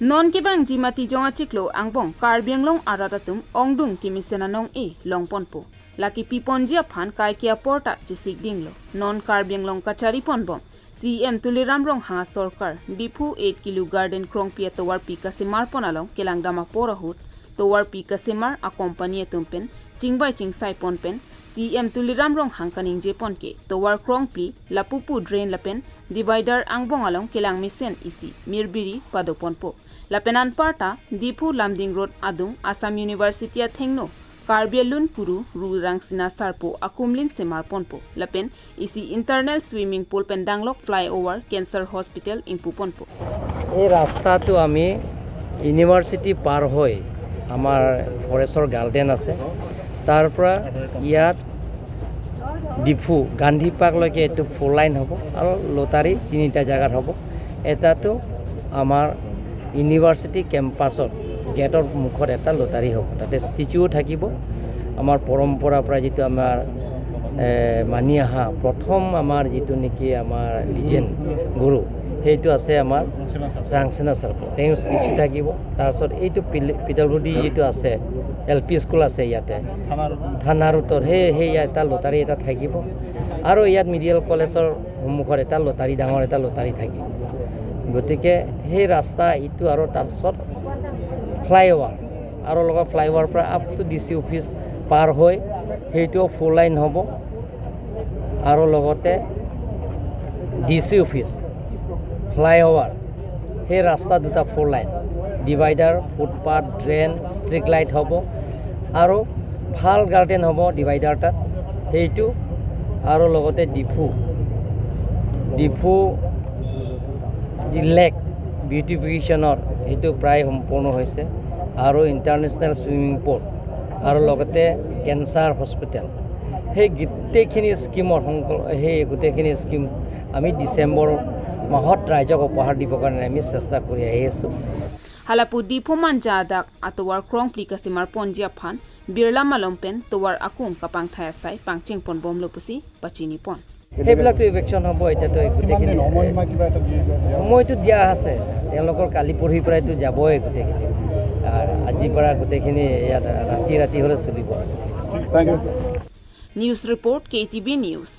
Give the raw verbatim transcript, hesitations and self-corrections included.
Non kevangji Matijong achiklo angbong Karbi Anglong arat atum ongdung kemesen anong-e longponpo. Lake piponji aphan kaike aporta chesik dinglo. Non Karbi Anglong kachariponbom C E M Tuliram Ronghang asorkar Diphu eight Kilo Garden Krongpi atovarpi kasemarpon along kelangdam apor ahut tovarpi kasemar a-company atum pen chingvai chingsaipon pen C E M Tuliram Ronghang kaningjepon ke tovar krongpi lapupu drain lapen divider angbong along kelang mesen isi mirbiri padoponpo. Lapen anparta Diphu Lumding Road adung Assam University athengno Karbi Alun Kuru Ru Rangsina Sarpo akumlin semarponpo. Lapen isi internal swimming pool pen danglok flyover cancer hospital ingpuponpo. এই ৰাস্তাটো আমি ইউনিভাৰ্চিটি পাৰ হৈ আমাৰ ফৰেষ্টৰ গাৰ্ডেন আছে, তাৰ পৰা ইয়াত ডিফু গান্ধী পাৰ্কলৈকে এইটো ফ'ৰ লাইন হ'ব আৰু লটাৰী তিনিটা জেগাত হ'ব। এটাতো আমাৰ ইউনিভাৰ্চিটি কেম্পাছত গেটৰ মুখত এটা লটাৰী হ'ব, তাতে ষ্টেচুও থাকিব। আমাৰ পৰম্পৰাৰ পৰা যিটো আমাৰ এ, মানি অহা প্ৰথম আমাৰ যিটো নেকি আমাৰ লিজেণ্ড গুৰু, সেইটো আছে আমাৰ ৰাংচেনা চাৰ্প, তেওঁ ষ্টেচু থাকিব। তাৰপিছত এইটো পিল- পিডব্লিউডি যিটো আছে, এল পি স্কুল আছে ইয়াতে, থানা ৰোডৰ, সেই সেই ইয়াত এটা লটাৰী এটা থাকিব। আৰু ইয়াত মেডিকেল কলেজৰ সন্মুখত এটা লটাৰী, ডাঙৰ এটা লটাৰী থাকিব। গতিকে সেই ৰাস্তা এইটো আৰু তাৰপিছত ফ্লাইঅভাৰ আৰু লগত ফ্লাইঅভাৰৰ পৰা up to D C office পাৰ হৈ সেইটো ফ'ৰ লাইন হ'ব। আৰু লগতে ডি চি অফিচ, ফ্লাইঅভাৰ, সেই ৰাস্তা দুটা four line, divider, footpath, drain, street light হ'ব আৰু ভাল গাৰ্ডেন হ'ব ডিভাইডাৰ তাত, সেইটো। আৰু লগতে ডিফু, ডিফু দি লেক বিউটিফিকেশ্যনৰ সেইটো প্ৰায় সম্পূৰ্ণ হৈছে আৰু ইণ্টাৰনেশ্যনেল ছুইমিং পুল আৰু লগতে কেঞ্চাৰ হস্পিটেল, সেই গোটেইখিনি স্কিমৰ সংকল- সেই গোটেইখিনি স্কিম আমি ডিচেম্বৰ মাহত ৰাইজক উপহাৰ দিবৰ কাৰণে আমি চেষ্টা কৰি আহি আছোঁ। Halapu Diphu Manja adak atovar krongpi kasemarponji aphan birla malom pen tovar akung kapangthai asai pangchengponbomlo pusi pachinipon. সেইবিলাকতো ইভিকশ্যন হ'ব। এতিয়াতো গোটেইখিনি সময়টো দিয়া আছে, তেওঁলোকৰ কালি পৰহিৰ পৰাইতো যাবই গোটেইখিনি। আৰু আজিৰ পৰা গোটেইখিনি ইয়াত ৰাতি ৰাতি হ'লে চলিব। News report, K T V News.